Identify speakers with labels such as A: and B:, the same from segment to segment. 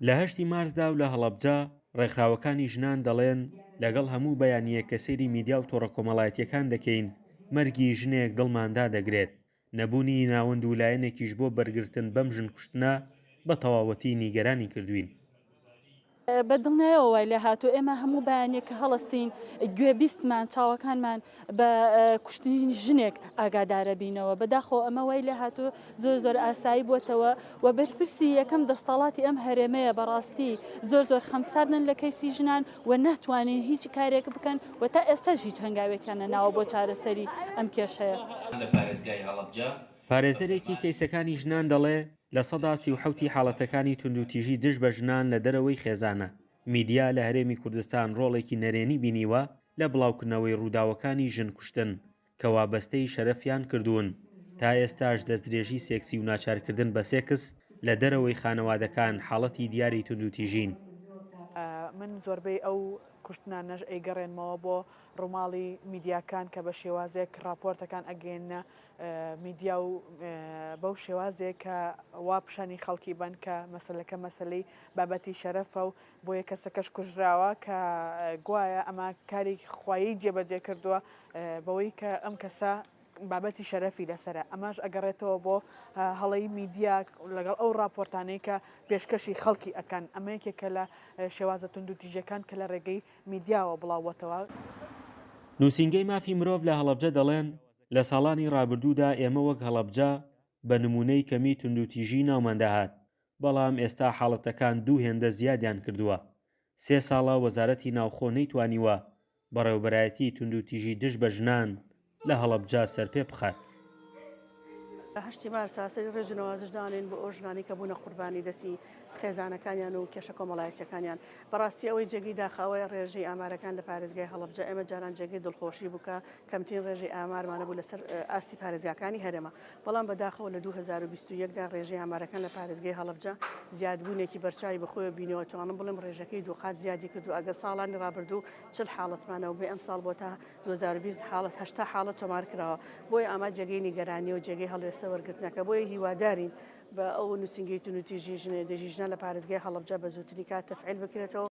A: لە هەشتی مارسدا و لە هەڵەبجە، ڕێکخراوەکانی ژنان دەڵێن، لەگەڵ هەموو بەیانییەک کە سەیری میدیا و تۆڕە کۆمەڵایەتییەکان دەکەین، مەرگی ژنێک دڵمان دادەگرێت، نەبوونی ناوەند و لایەنێکیش بۆ بەرگرتن بەم ژن کوشتنە بە تەواوەتی نیگەرانی کردوین.
B: بە دڵنیایەوە وای لێ هاتووە ئێمە هەموو بەیانیەک کە هەڵەستین گوێبیستمان چاوەکانمان بە کوشتنی ژنێک ئاگادارە بینەوە بەداخەوە ئەمە وای لێ هاتوو زۆر زۆر ئاسایی بووەتەوە و بەرپرسی یەکەم دەستەڵاتی ئەم هەرێمەیە بەڕاستی زۆر زۆر خەمساردن لە کەیسی ژنان و ناتوانین هیچ کارێک بکەن و تا ئێستاش هیچ هەنگاوێکیان نەناوە بۆ چارەسەری ئەم کێشەیە.
C: لە پارێزگای هەڵەبجە.
A: پارێزەرێکی کەیسەکانی ژنان دەڵێ، 37% ی حاڵەتەکانی توندوتیژی دژ بە ژنان لە دەرەوەی خێزانە. میدیا لە هەرێمی کوردستان ڕۆڵێکی نەرێنی بینیوە لە بڵاوکردنەوەی ڕووداوەکانی ژن کوشتن کە وابەستەی شەرەفیان کردوون، تا ئێستاش دەستدرێژی سێکسی و ناچارکردن بە سێکس لە دەرەوەی خانەوادەکان حاڵەتی دیاری توندوتیژین.
D: من زۆربەی ئەو کوشتنانەش ئەیگەڕێنمەوە بۆ ڕووماڵی میدیاکان کە بە شێوازێک ڕاپۆرتەکان ئەگەیەننە میدیا و بەو شێوازێک کە وا پیشانی خەڵکی بەن کە مەسەلەکە مەسەلەی بابەتی شەرەفە و بۆیە کەسەکەش کوژراوە کە گوایە ئەمە کارێکی خوایی جێبەجێ کردووە بەوەی کە ئەم کەسە بابەتی شەرەفی لەسرە ئەمەش ئەگەڕێتەوە بۆ هەڵەی میدیا لەگەڵ ئەو راپۆرتانەی کە پێشکەشی خەڵکی ئەکەن ئەمە یەکێکە لە شێوازە توندوتیژەکان کە لە ڕێگەی میدیاوە بڵاوبووەتەوە.
A: نووسینگەی مافی مرۆڤ لە هەڵەبجە دەڵێن، لە ساڵانی ڕابردوودا ئێمە وەک هەڵەبجە بە نموونەی کەمی توندوتیژی ناومان دەهات، بەڵام ئێستا حاڵەتەکان دوو هێندە زیادیان کردووە. سێ ساڵە وەزارەتی ناوخۆ نەیتوانیوە بەڕێوەبەرایەتی توندوتیژی دژ بە ژنان لە هەڵەبجە سەرپێ بخات.
E: لە هەشتی مارسا سەری ڕێز و نەوازش دانێین بۆ ئەو ژنانەی کە بوونە قوربانی دەستی خێزانەکانیان و کێشە کۆمەڵایەتیەکانیان. بەڕاستی ئەوەی جێگەی داخە ئەوەیە ڕێژەی ئامارەکان لە پارێزگای هەڵەبجە ئێمە جاران جێگەی دڵخۆشی بوو کە کەمترین ڕێژەی ئامارمان هەبوو لەسەر ئاستی پارێزگاکانی هەرێمە بەڵام بەداخەوە لە 2021 دا ڕێژەی ئامارەکان لە پارێزگای هەڵەبجە زیادبوونێکی بەرچاوی بەخۆیەوە بینیوە توانم بڵێم ڕێژەکەی دووقات زیادی کردووە ئەگەر ساڵانی ڕابردوو 40 حاڵەتمانەوە بێ ئەمساڵ بۆتە 2020 حاڵەت 80 حاڵەت تۆمار کراوە بۆیە ئەمە جێگەی نیگەرانیە و جێگەی هەڵوێستە وەرگرتنەکە بۆیە هیوادارین بە ئەو نووسینگەی توندوتیژی ژنێ دژی ژنان لە پارێزگای هەڵەبجە بە زووترین کات تەفعیل بکرێتەوە.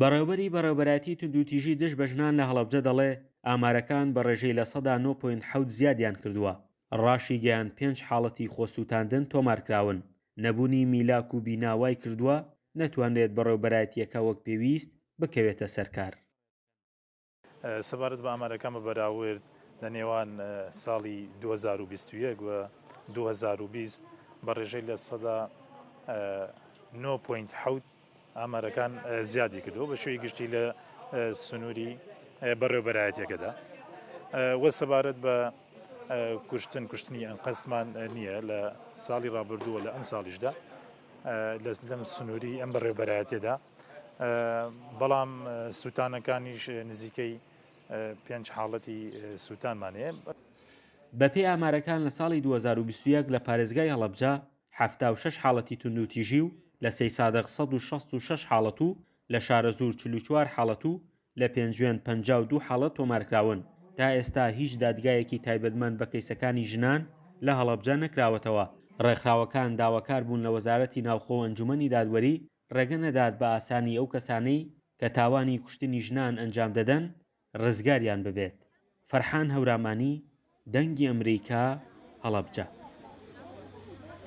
A: بەڕێوبەری بەڕێوبەرایەتی توندوتیژی دژ بە ژنان لە هەڵەبجە دەڵێ، ئامارەکان بە ڕێژەی 9.7% زیادیان کردووە. ڕاشیگەیاند پێنج حاڵەتی خۆسووتاندن تۆمارکراون، نەبوونی میلاک و بینا وایکردووە نەتوانرێت بەڕێوبەرایەتییەکە وەک پێویست بکەوێتە سەر کار.
F: سەبارەت بە ئامارەکان بە بەراورد لە نێوان ساڵی 2021 و 2020 بە ڕێژەی 9.7% ئامارەکان زیادی کردەوە بە شێوەی گشتی لە سنووری بەڕێوبەرایەتەکەدا وە سەبارەت بە کوشتن کوشتنی ئەنقەستمان نییە لە ساڵی ڕابردووە لە ئەم ساڵیشدا لەم سنووری ئەم بەڕێوبەرایەتێدا بەڵام سووتانەکانیش نزیکەی پێنج حاڵەتی سووتانمان هەیە.
A: بەپێی ئامارەکان لە ساڵی 2021 لە پارێزگای هەڵەبجە 76 حاڵەتی توندوتیژی و لە سەیسادق 166 حاڵەت و لە شارەزوور 44 حاڵەت و لە پێنجوێن 52 حاڵەت تۆمارکراون، تا ئێستا هیچ دادگایەکی تایبەتمەند بە کەیسەکانی ژنان لە هەڵەبجە نەکراوەتەوە، ڕێکخراوەکان داواکار بوون لە وەزارەتی ناوخۆ و ئەنجومەنی دادوەری ڕێگە نەدات بە ئاسانی ئەو کەسانەی کە تاوانی کوشتنی ژنان ئەنجام دەدەن ڕزگاریان ببێت. فەرحان هەورامانی، دەنگی ئەمریکا، هەڵەبجە.